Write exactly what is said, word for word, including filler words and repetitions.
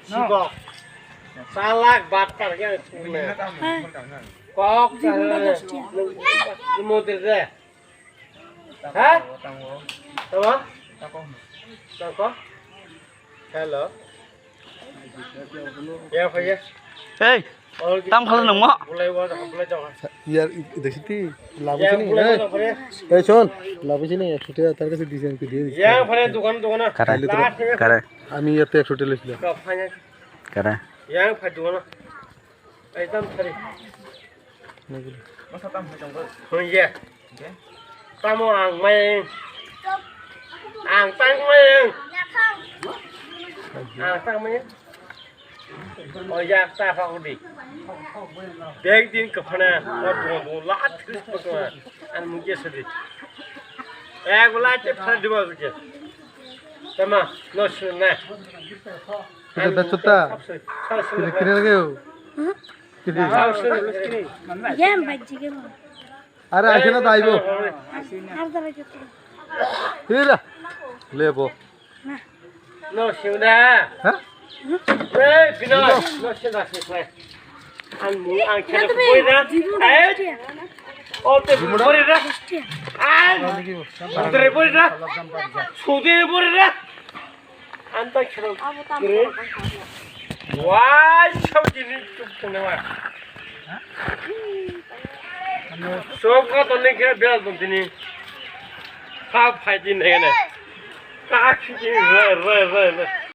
Sibok. Salak batar ke sune. Kok modir de. Ha? Tama? Toko? Hello. Ya, bhaiya. Hey. Tam khala nangma. Yar, i-, i-, dekhi ti, labu sini, eh. Eh, shon, labu sini, ekso taka tar kache design ko diye. Kare, kare. Ami yate ekso taka loisila. Kare. Tamo ang mai. Ang tang mai. Ang tang mai. O yak ta pha udi. Bek din ka phana, o dong dong la thris pa ka. An mu ke sadi. Ek la te phana diba ke. Tama, no shuna. Kita dah cuta. Kita kira lagi. Kita. Game bajji game. Are, aise na daibo. Ar dara jotto. Hira. Lebo. No, siwda. Ha? Ei, bino. No, siwda, siwda. Ang mu, ang kira boi da. Eh? O te boi da. Ang. Utre boi da. Sude boi da. Anta kheno. Wai, sab jini chuk tongwa. Sob ka toni khe bel tong tini. Ka phai din hene. Ka khiti re, re, re, re.